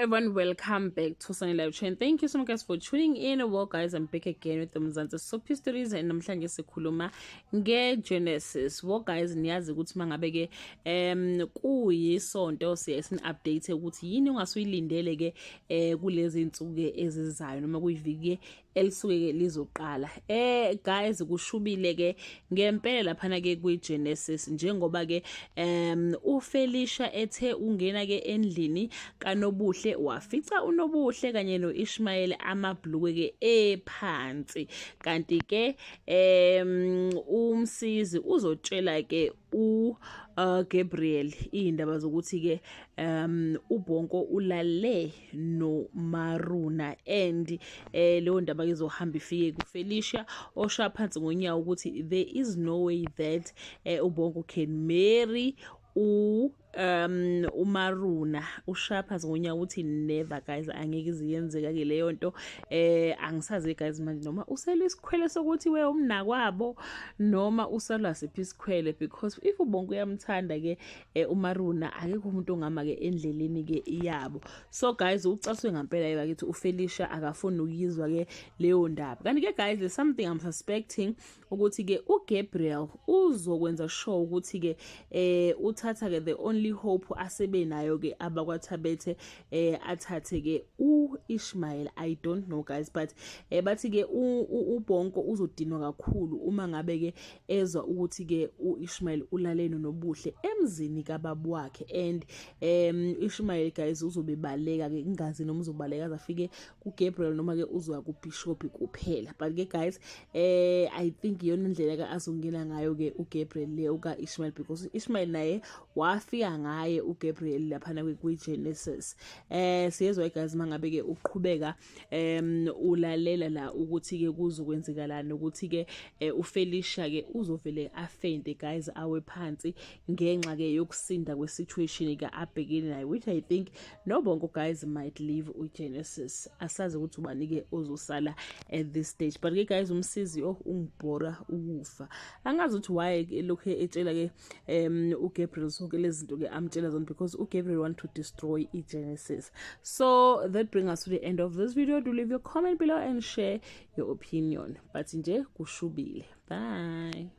Everyone, welcome back to Sunny Live Chain. Thank you so much, guys, for tuning in. Well guys, I'm back again with the Mzansi Soapy Stories, and namhlanje sikhuluma ngeGenesis. Well guys, niyazi ukuthi mangabe ke kuyisonto siye sin update ukuthi yini ongasuyilindele ke kulezi insuku ezizayo noma kuyiviki elisuke ke lizoqala. Guys, kushubile ke ngempela laphana ke kwiGenesis, njengoba ke uFelicia ethe ungena ke endlini kaNobuhle, wafica uNobuhle kanye noIshmael amabhluke ke ephansi. Kanti ke umsizi uzotshela ke u Gabriel indaba zokuthi ke uBonko ulale noMaruna, and leyo ndaba izohamba ifike kuFelicia, osha phansi ngonyawo ukuthi there is no way that uBonko can marry u uMaruna. Ushaya phansi ngonyawo ukuthi never guys, angeke iziyenzeka ke leyo nto. Angisazi guys manje noma uselwa isikhwele sokuthi we umnakwabo noma usalwa siphi isikhwele, because if uBonko uyamthanda ke uMaruna, akekho umuntu ongama ke endleleni ke yabo. So guys, ucaswe ngempela bakithi uFelicia, akafuni ukuyizwa ke leyo ndaba. Kanti ke guys, there's something I'm suspecting ukuthi ke uGabriel uzokwenza sure ukuthi ke uthatha ke the only hope asebenayo ke abakwaThabethe, athathe ke uIshmael. I don't know guys, but bathi ke uBonko uzodinwa kakhulu uma ngabe ke ezwa ukuthi ke uIshmael ulalene noBuhle emzini kababa wakhe. And Ishmael guys uzobe baleka ke, ingazi noma uzobaleka azafike kuGabriel noma ke uzoya kuBishop kuphela. But ke guys, I think iyona indlela ke azongena ngayo ke uGabriel le ka Ishmael, because Ishmael naye wafika ngaye uGabriel laphana kwi-Genesis. Siyezwa guys mangabe ke uqhubeka ulalela la ukuthi ke kuzokwenzekalani, ukuthi ke uFelicia ke uzovele afende guys, awe phansi ngenxa ke yokusinda kwesituation ke abhekene nayo, which I think noBonko guys might leave uGenesis. Asazi ukuthi ubani ke ozosala at this stage. But ke guys, umsizi, oh, ungibhora ukufa. Angazi ukuthi why lokho etshela ke uGabriel zonke lezi zinto ke amtshela zona, because uGabriel want to destroy iGenesis. So that brings us to the end of this video. Do leave your comment below and share your opinion. But nje kushubile. Bye.